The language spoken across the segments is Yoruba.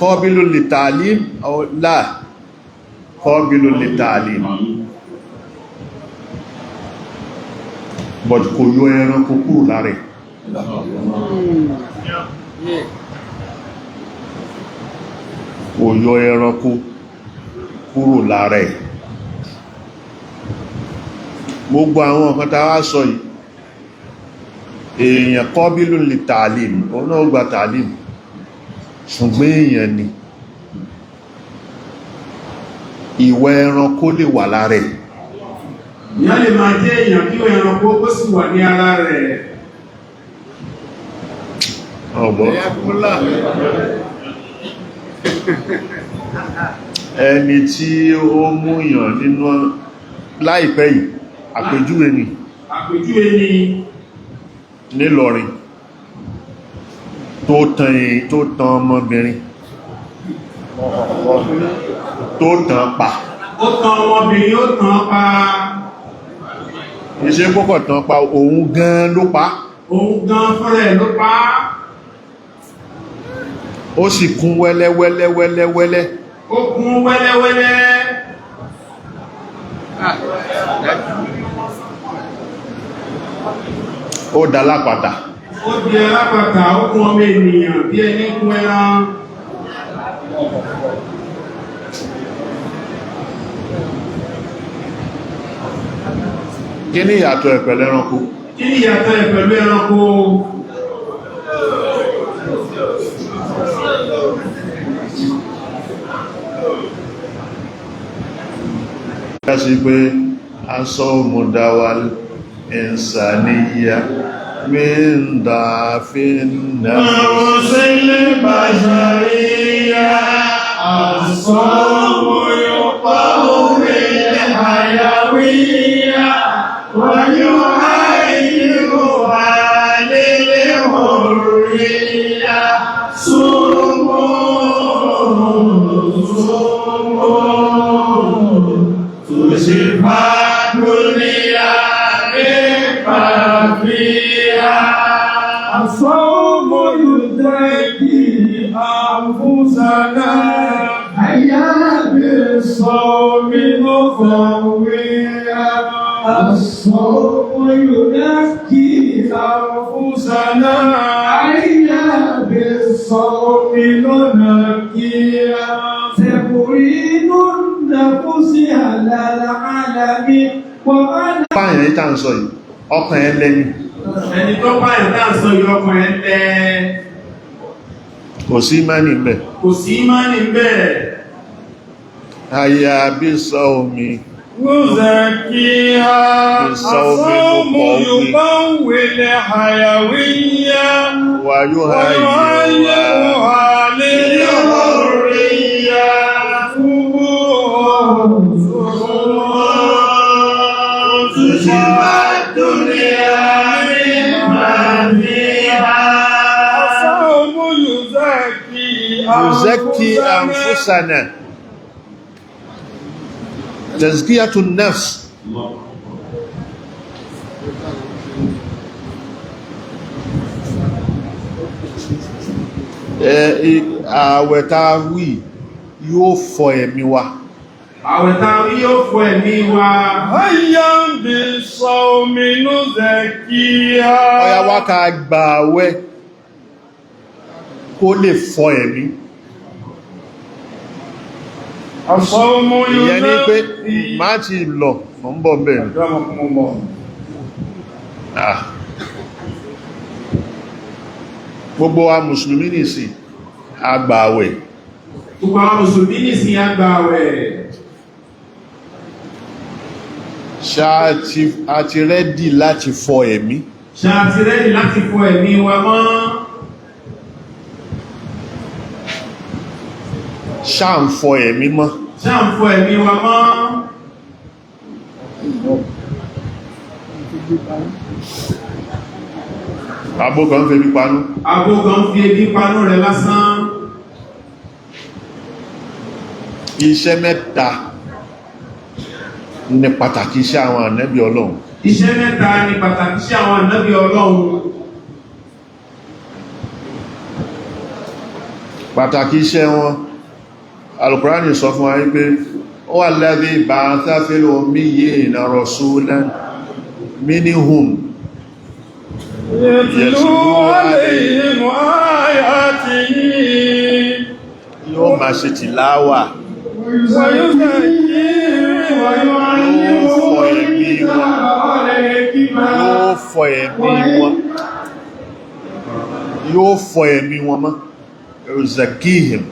قابل للتعليم أو لا قابل للتعليم، but kò yọ ẹranko kúrò lára ẹ̀. Kò yọ ẹranko kúrò lára ẹ̀. Gbogbo àwọn nǹkan tá wá sọ yìí, èèyàn قابل للتعليم, òun náà gba تعليم, ṣùgbọ́n èèyàn ni, ìwà ẹranko lè wà lára ẹ̀. Ìyá lè máa jẹ́ èèyàn kí ẹranko ó sì wà ní ara rẹ̀. Ọ̀gbọ́ ẹni tí ó múyàn nínú láìpẹ́ yìí, àpèjúwe ni. Àpèjúwe ni. Nílọrin, tó tan ọmọbìnrin, tó tàn pa. Ó tan ọmọbìnrin, ó tàn pa. Iṣẹ́ pọ́kọ̀ tàn pa, òun gan ló pa. Òun gan fúnra ẹ̀ ló pa. Ó sì kún wẹ́lẹ́wẹ́lẹ́wẹ́lẹ́wẹ́lẹ́. Ó kún wẹ́lẹ́wẹ́lẹ́. Ó dá lápàtà. Ó di alápàtà, ó kún ọmọ ènìyàn bí ẹni kún ẹran. Kí ní ìyàtọ̀ ẹ̀ pẹ̀lú ẹranko? Kí ni ìyàtọ̀ ẹ̀ pẹ̀lú ẹranko? Sí pé الصوم دواء الإنسانية من ضعف النفس البشرية الصوم يقوي الحيوية ويهيئها للحرية. صوموا صوموا تشفى الدنيا بما فيها. الصوم يزكي أنفسنا، هيا بالصوم نقويها. الصوم يزكي أنفسنا، هيا بالصوم ننكيها. تمرين النفس على العالم وعلى Pààyàn yìí tá ń sọ yìí, ọkàn ẹ lẹ́ni. Ẹni tó pààyàn tá ń sọ yìí, ọkàn ẹ̀ tẹ́. Kò sí mẹ́ni mẹ́. Kò sí ìmánì bẹ́ẹ̀. هيا بالصوم نزكيها. بالصوم الصوم نقوي. يقوي الحيوية ويهيئها ويهيئها للحرية. تشفى الدنيا مما فيها. الصوم يزكي يزكي أنفسنا، تزكية النفس. Ààwẹ̀ tá a wí yóò fọ ẹ̀mí wa. Àwẹ̀ tá a wí yóò fọ ẹ̀mí wa. هيا بالصوم نزكيها. Ọya wá ká gba àwẹ̀ kó lè fọ ẹ̀mí. الصوم Ìyẹn ni pé يزكي má ti lọ, mọ̀ ń bọ̀ bẹ́ẹ̀ ni. أكرمكم الله. Ah. Gbogbo wa mùsùlùmí nìsín a gba àwẹ̀. Gbogbo àwọn mùsùlùmí nìsín á gba àwẹ̀. Ṣá a ti ready láti fọ ẹ̀mí? Ṣé a ti ready láti fọ ẹ̀mí wa mọ́? Ṣá ń fọ ẹ̀mí mọ́? Ṣé à ń fọ ẹ̀mí wa mọ́? Abó kan ń febi panú. Abo kan fi ebi panú rẹ̀ lásán. Iṣẹ́ mẹ́ta ní pàtàkì iṣẹ́ àwọn ànẹ́bí Ọlọ́run. Iṣẹ́ mẹ́ta ni pàtàkì iṣẹ́ àwọn ànábì Ọlọ́run. Pàtàkì iṣẹ́ wọn, Al-Qur'ani sọ fún wa wípé ó wà alladhi ba'atha fil ummiyyina rasulan minhum يتلو عليهم آياته yóò máa ṣe tìláwà, ويزكيهم yóò fọ ẹ̀mí wọn, yóò fọ ẹ̀mí wọn, yóò fọ ẹ̀mí wọn mọ́, yuzakihim.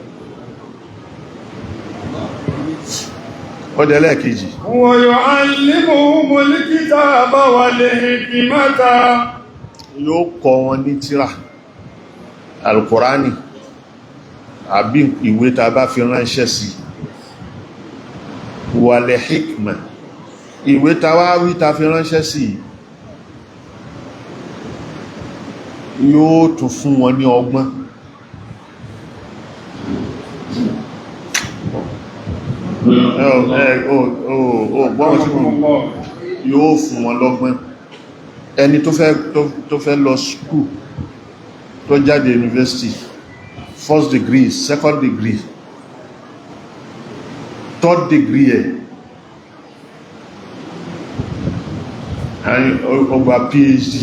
Ó dẹ̀ lẹ́ẹ̀kejì, ويعلمهم الكتاب والحكمة. Yóò kọ́ wọn ní tírà Alkùránì àbí ìwé ta bá fi ránṣẹ́ sí, wal hikma, ìwé ta wá wí ta fi ránṣẹ́ sí, yóò tún fún wọn ní ọgbọ́n. Gbọ́n tí mo yóò fún wọn lọ́gbọ́n. Ẹni tó fẹ́ lọ school, tó jáde university, first degree, second degree, third degree ẹ̀, ó gba PhD,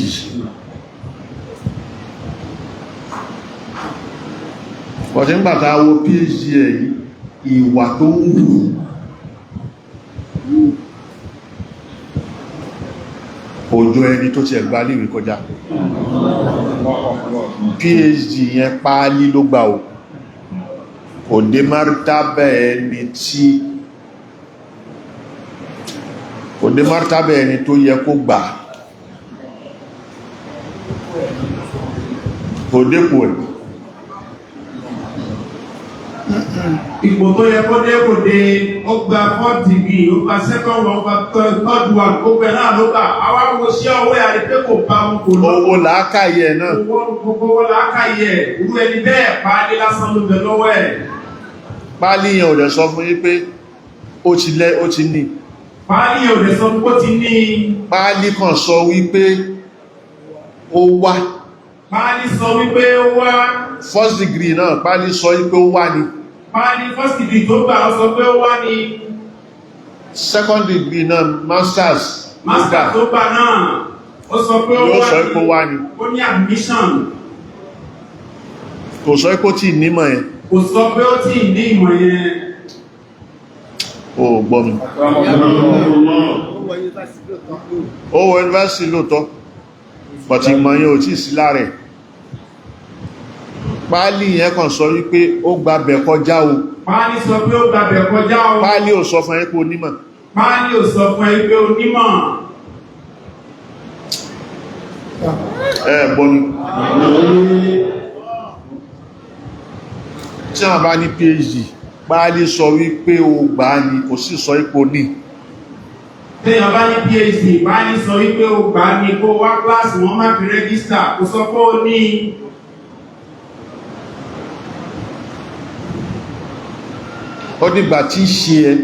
bọ̀tí nígbàtà wo PhD ẹ̀ yìí, ìwà tó ń hù òjò ẹni tó ti ẹ̀gbà léèwé kọjá. PhD yẹn, páálí ló gbà ò, kò dé mártábẹ̀ ẹni tí kò dé mártábẹ̀ ẹni tó yẹ kó gbà, kò dépò ẹ̀. Ipò tó yẹ kó dé kò dé. Ó gba fourth degree, ó gba second one, ó gba third one, ó gbẹ náà ló gbà. Àwa wo sí ọwọ́ ẹ̀ àti pé kò bá wọn kò lọ. Owó làákàyè ẹ̀ náà. Owó gbogbo wọn làákàyè ẹ̀, irú ẹni bẹ́ẹ̀, páálí lásán ló bẹ lọ́wọ́ ẹ̀. Páálí yẹn ò dẹ̀ sọ fún yín pé ó ti lẹ́, ó ti ní. Páálí yẹn ò lè sọ pé ó ti ní. Páálí kan sọ wípé ó wá. Páálí sọ wípé ó wá. First degree náà, páálí sọ wípé ó wá ni. Páálí first degree tó gbà, ó sọ pé ó wá ní. Second degree náà, masters ló Master gbà, tó gbà náà, ó sọ pé ó yóò wá sọ pé ó wá ni. Ó ní admission. Kò sọ pé ó tí nímọ̀ yẹn. Kò sọ pé ó tí ì ní ìmọ̀ yẹn. Ó gbọ́ mi. Ó wọ yunifásitì lóòótọ́, but ìmọ̀ yẹn ò tí sí lára ẹ̀. Páálí yẹn kàn sọ wípé ó gba bẹ̀ kọjá o. Páálí sọ pé ó gbàbẹ̀ kọjá o. Páálí ò sọ fún ẹ pé onímọ̀. Páálí ò sọ fún ẹ pé onímọ̀. Ẹ gbọ́ mi. Tí wọ́n bá ní PhD, páálí sọ wípé ó gbà á ni, kò sì sọ ipò ní. Téèyàn bá ní PhD, páálí sọ wípé ó gbà á ní, kó wá kíláàsì wọ́n má fi register, kò sọ pé ó ní. Ó dìgbà tí ṣe ẹ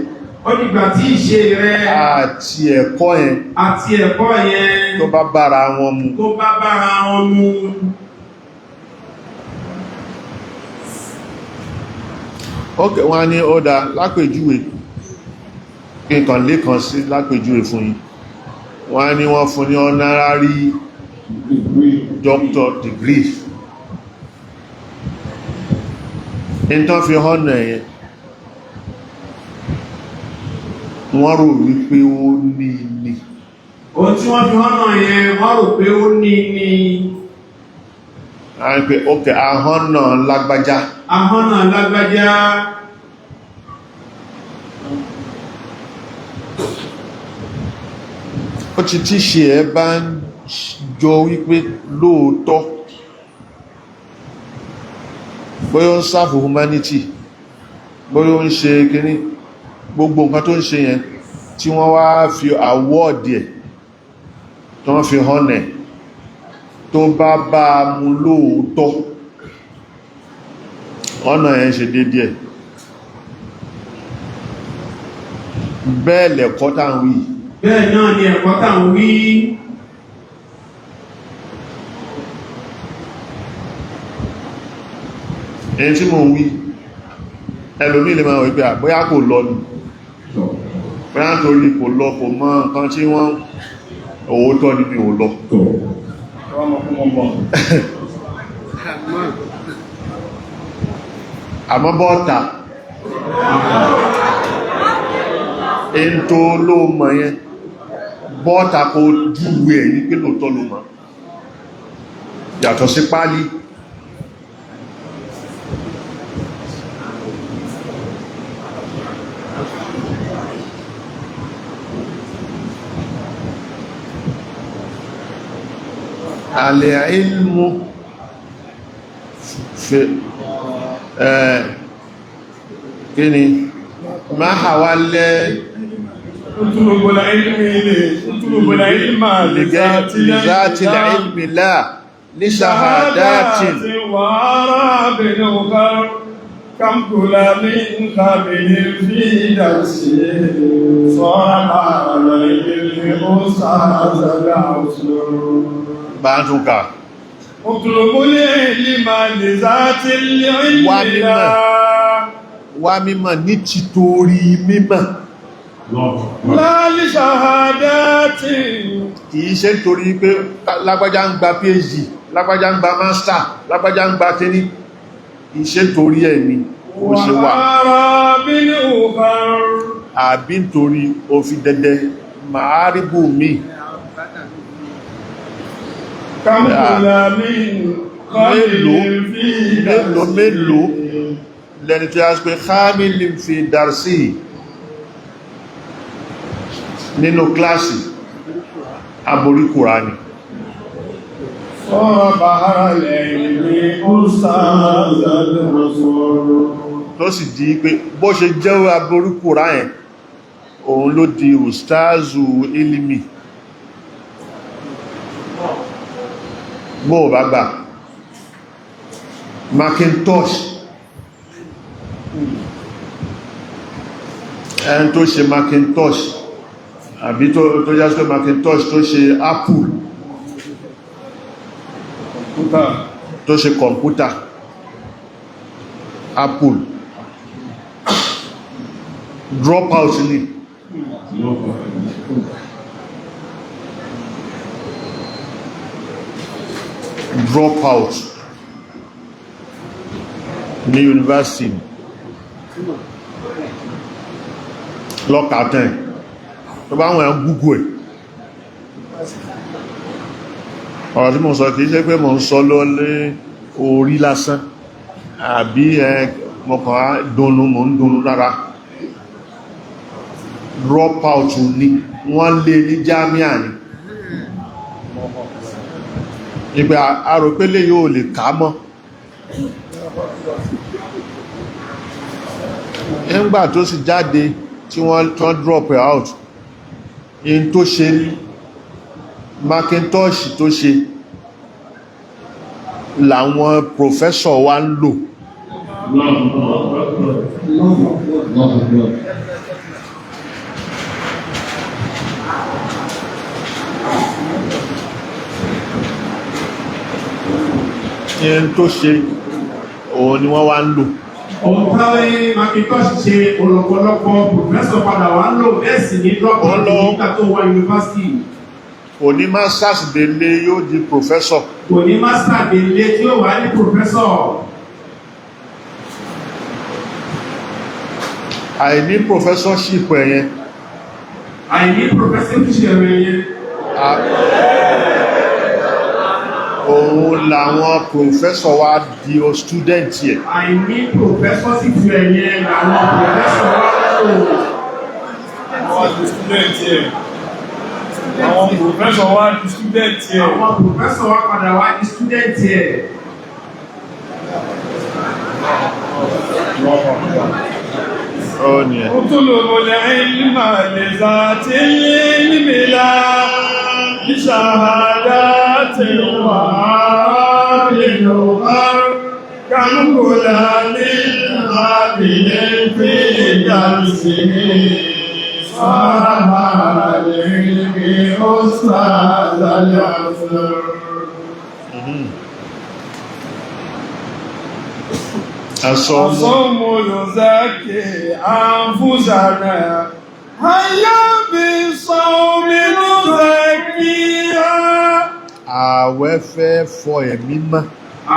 Ó dìgbà tí ìṣe rẹ àti ẹ̀kọ́ yẹn àti ẹ̀kọ́ yẹn tó bá bára wọn mu. Tó bá bára wọn mu. Ok, wọ́n á ní ó dá lápèjúwe, kí n kàn lékan sí lápèjúwe fún yín. Wọ́n á ní wọ́n fún ní honorary doctor degree. In tán fi họ́nà ẹ̀yẹn, wọ́n rò wípé ó ní ní. Ohun tí wọ́n fi họ́nà yẹn, wọ́n rò pé ó ní ní. A ń pè ok, ahọ́nà lágbájá. Ahọ́nà lágbájá. Ó ti tí ṣe ẹ bá ń jọ wípé lóòótọ́ bóyá ó ń serve humanity, bóyá ó ń ṣe kíní, gbogbo nǹkan tó ń ṣe yẹn tí wọ́n wá fi award ẹ̀, tó wọ́n fi hàn ẹ̀, tó bá bá a mú lóòótọ́, ọ̀nà ẹ̀ ń ṣe déédéẹ̀ ẹ̀. Bẹ́ẹ̀ lẹ̀kọ́ tá ń wí. Bẹ́ẹ̀ náà ni ẹ̀kọ́ tà ń wí. Ẹni tí mo ń wí, ẹlòmí lè máa wípé àbóyá kò lọ ni, bóyá nítorí kò lọ, kò mọ̀ nǹkan tí wọ́n. Òótọ́ ni mi ò lọ. Àmọ́ bọ́ọ̀tà ẹni tó ló mọ̀ yẹn, bọ́ọ̀tà kò júwe ẹ̀ ní pé lóòtọ́ ló mọ̀, yàtọ̀ sí pálí. Al-ilmu fi kí ni ma hawalẹ́. اطلب العلم اطلب العلم لذات لذات العلم لا لشهادات وعراب أخر كم غلام قابل في درسه صار على العلم أستاذ العصر. Bá ń tún ká. اطلب العلم لذات العلم Wá mímọ̀. لا Wá mímọ̀ ní títorí mímọ̀. لا لشهادات. Kìí ṣe nítorí pé lágbájá ń gba PhD, lágbájá ń gba master, lágbájá ń gba kíní. Kìí ṣe nítorí ẹ̀ ni ó ṣe wà. وعراب أخر. Àbí nítorí ó fi dẹdẹ màárìbù mi. كم غلام قابل في Mélòó mélòó lẹni tó yá sí pé khamilin fi darsi nínú kíláàsì aborí Kùránì. صار بحر العلم أستاذ الرسول. Tó sì di pé bó ṣe jẹ́ aborí Kùránì yẹn, òun ló di ustazu ilimi. Bó bá gbà Macintosh, ẹni tó ṣe Macintosh, àbí tó já sí pé Macintosh tó ṣe Apple, tó ṣe kọ̀mpútà Apple, drop out ni. Drop out ní university lọ́kàtẹ́ tó bá wọ́n Google ẹ̀. Ọ̀rọ̀ tí mo sọ kìí ṣe pé mo ń sọ lólé orí lásán àbí ẹ mọ̀kàn á dùnnú, mo ń dùnnú lára. Drop out ni wọ́n lé ní jamia ni ìgbà àròpélé yóò lè ká mọ́. Nígbà tó sì jáde tí wọ́n tán drop out in tó ṣe Macintosh tó ṣe làwọn professor wa ń lò. Allahu Akbar. In tó ṣe òun ni wọ́n wá ń lò. Ohun táwọn Macintosh ṣe, ọ̀pọ̀lọpọ̀ professor padà wá ń lò, bẹ́ẹ̀ sì ní drop out nígbà tó wà yunifásitì. Kò ní masters délé yóò di professor. Kò ní master délé tí ó wà ní professor. Àìní professorship ẹ̀yẹn, Àìní professorship ẹ̀yẹn, òun làwọn professor wa di o student yẹ. Àìní professorship ẹ̀yẹn làwọn professor wá lò. Àwọn di student yẹ. Àwọn professor wá di student yẹ. Àwọn professor wá padà wá di student ẹ̀. Ó ní ẹ̀. اطلب العلم لذات العلم لا لشهادات وعرب أخر كم غلام قابل في درسه صار مع العلم أستاذ العصر. Asọ́mù الصوم يزكي أنفسنا هيا بالصوم نزكيها. Ààwẹ̀ fẹ́ fọ ẹ̀mí mọ́.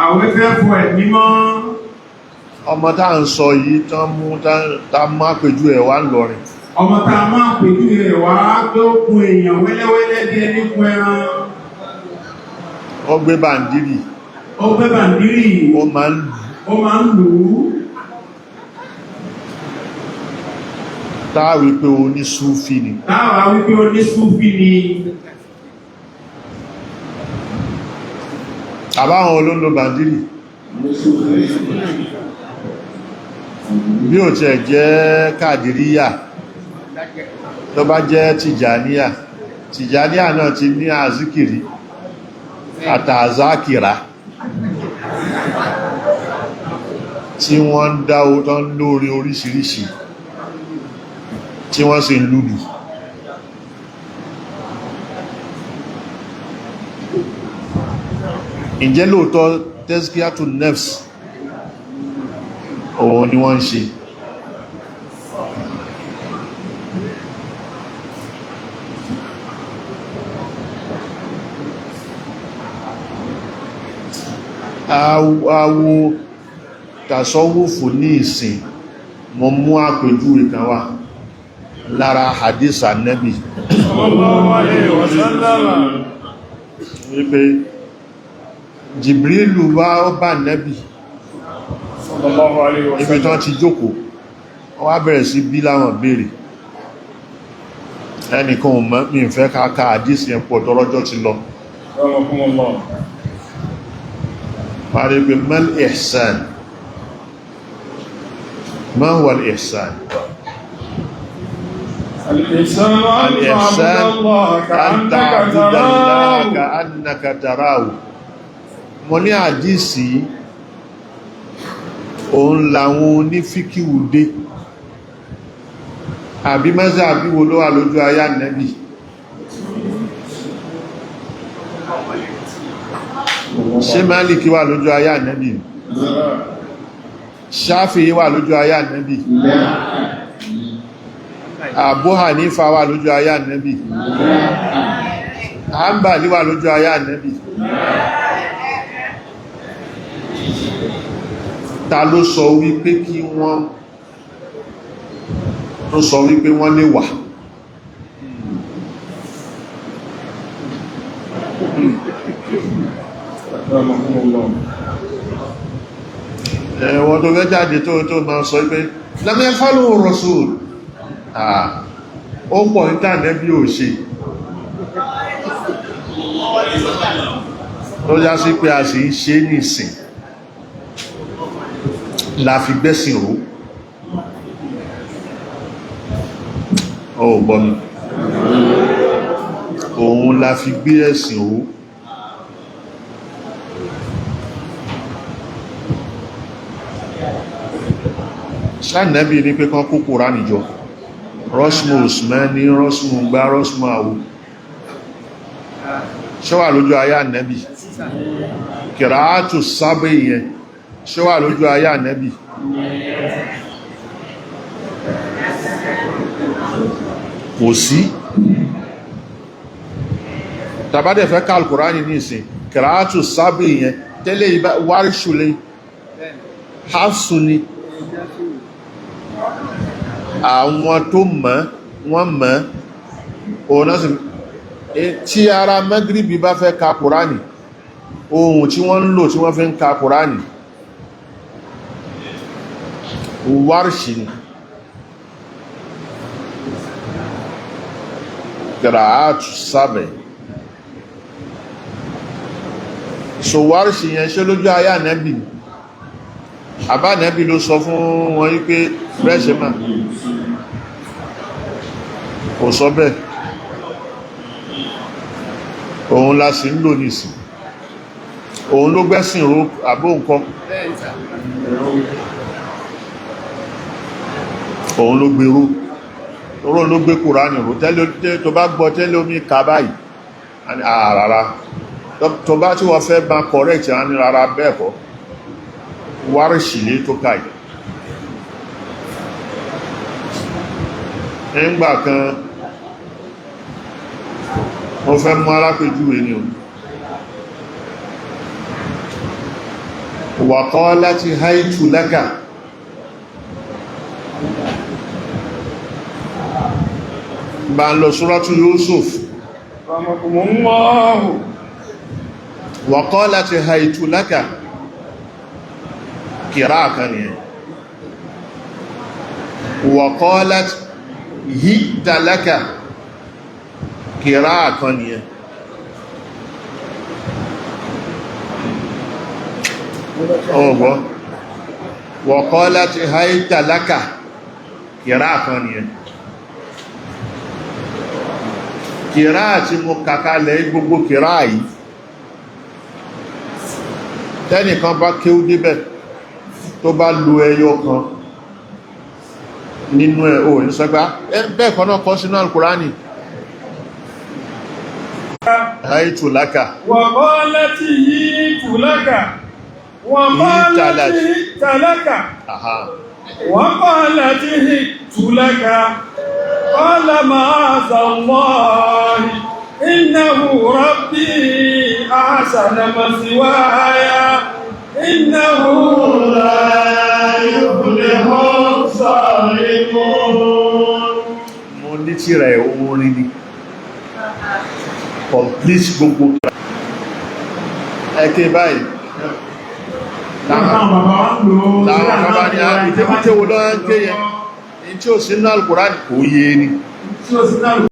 Àwẹ̀ fẹ́ fọ ẹ̀mí mọ́. Ọmọ tá ń sọ yìí tán mú tá mú àpèjú ẹ̀ wá ńlọrin. Ọmọ tá a máa pèjú rẹ̀ wá pé ó kun èèyàn wẹ́lẹ́wẹ́lẹ́ bí ẹni kun ẹran. Ó gbé bàndírì. Ó gbé bàndírì. Ó máa ń lù. Ó máa ń lù ú. Táà wípé oní súfì ni. Táwa wípé oní súfì ni. Àbáwọn olóńlò bàndírì. Bí ò tiẹ̀ jẹ́ kàdìríyà, tó bá jẹ́ tìjàníyà, tìjàníyà náà ti ní àzíkìrí àtàzákìrá tí wọ́n ń dá tán lórí oríṣiríṣi tí wọ́n sì ń lùlù. Ǹjẹ́ lóòótọ́ tazkiyatu nafs òun ni wọ́n ń ṣe? Awo tàsọ́wùfù ní ìsìn, mo mú àpèjúwe kan wá lára hadith Ànábì Sallallahu alayhi wa sallam. Wípé Jìbrílù wá ó bá Ànábì Sallallahu alayhi wa ibi sallam. tán ti jókòó, wọ́n wá bẹ̀rẹ̀ sí bí láwọn béèrè. Ẹnìkan ò mọ̀, mi ń fẹ́ ká ka hadith yẹn pọ̀ tọrọjọ́ ti lọ. Rahmakumullah. Parí pé mal ihsan, ma huwa al ihsan? Al-ihsan an Al-ihsan ta'budallaha an ka'annaka ta'budallaha tarahu. ka'annaka tarahu. Mo ní àdísì òun làwọn onífíkíwù dé, àbí mẹ́sà àbí wo ló wà lójú ayé Ànábì? Ṣé Málìkì wà lójú ayé Ànábì? Ṣáfìí wà lójú ayé Ànábì? Abu Hanifa wà lójú ayé Ànábì? Hanbali wà lójú ayé Ànábì? Ta ló sọ wípé kí wọ́n tó sọ wípé wọ́n lè wà? Rahmakumullah. Ẹ̀wọ̀n tó fẹ́ jáde tó tó máa sọ wípé lam yaf'alu Rasul, ó pọ̀ ní tànẹ́bí ò ṣe, tó já sí pé a sì ń ṣe nìsìn la fi gbẹ́sìn ró. Ó gbọ́ mi, òun la fi gbé ẹ̀sìn ró. Ṣáànẹ́bí ní pé kán kó Kùránì jọ, rọ́smù Usmani, rọ́smù gbá, rọ́smù àwò, ṣọ́wà lójú ayé ànẹ́bì? Kìràátù sábẹ̀ ìyẹn ṣọ́wà lójú ayé ànẹ́bì? Kò sí. Tàbádẹ̀ fẹ́ ká Al-Kùránì ní ìsìn, kìràátù sábẹ̀ ìyẹn tẹ́lẹ̀ ìbá wáríṣùlẹ̀ Hafsu ni àwọn tó mọ̀ wọ́n mọ̀ òun náà sì. Tí ara Magribi bá fẹ́ ka Kùránì, ohun tí wọ́n ń lò tí wọ́n fi ń ka Kùránì wárṣì ni, kìràátù sábẹ̀. So wárṣì yẹn ṣe lójú ayé Ànábì? Àbá Ànábì ló sọ fún wọn wípé rẹ́ṣẹ̀ máa kò sọ bẹ́ẹ̀, òun la sì ń lò nìsìn, òun ló gbẹ́sìn ró àbó nǹkan, òun ló gbèrú, òun ló gbé Kùránì ró. Tẹ́lẹ̀ tó bá gbọ́ tẹ́lẹ̀ omi ká báyìí àrárá tó bá tí wọ́n fẹ́ bá correct á ní rárá bẹ́ẹ̀ kọ́. Wárṣì lé tó káì. Ẹ̀ngbà kan wọ́n fẹ́ mú alápẹjúwe ni o. Wàkọ́ láti haitu laka, bá ń lọ Suratu Yusuf. Rahmakumullahu. Wàkọ́ láti haitu laka, kìrá kan ni ẹ. Wàkọ́ láti hìta laka, kìrá kan ni ẹ. Ọgbọ́ wọ̀kọ́ láti haita laka, kìrá kan ni ẹ. Kìrá tí mo kàkalẹ̀, gbogbo kìrá yìí, tẹ́nìkan bá kéwú débẹ̀, tó bá lo ẹyọ kan nínú ẹ̀, o ní sọgbá bẹ́ẹ̀ kan náà kọ́ sínú Alkùránì, haitu laka. وقالت هيت لك، وقالت هيت لك. Aha. وقالت هيت لك، قال معاذ الله، إنه ربي أحسن مثواي، إنه لا يفلح الظالمون. Mo ní tírà ẹ̀, orin ni complete gbogbo ẹ̀kẹ́ báyìí. Láwọn bàbá wa ń lò ó. Láwọn bàbá ní ìkékúté wo lọ́wọ́ ń ké yẹn ní tí ó sí ní Alkùránì kò yé ni. Tí ó sí náà.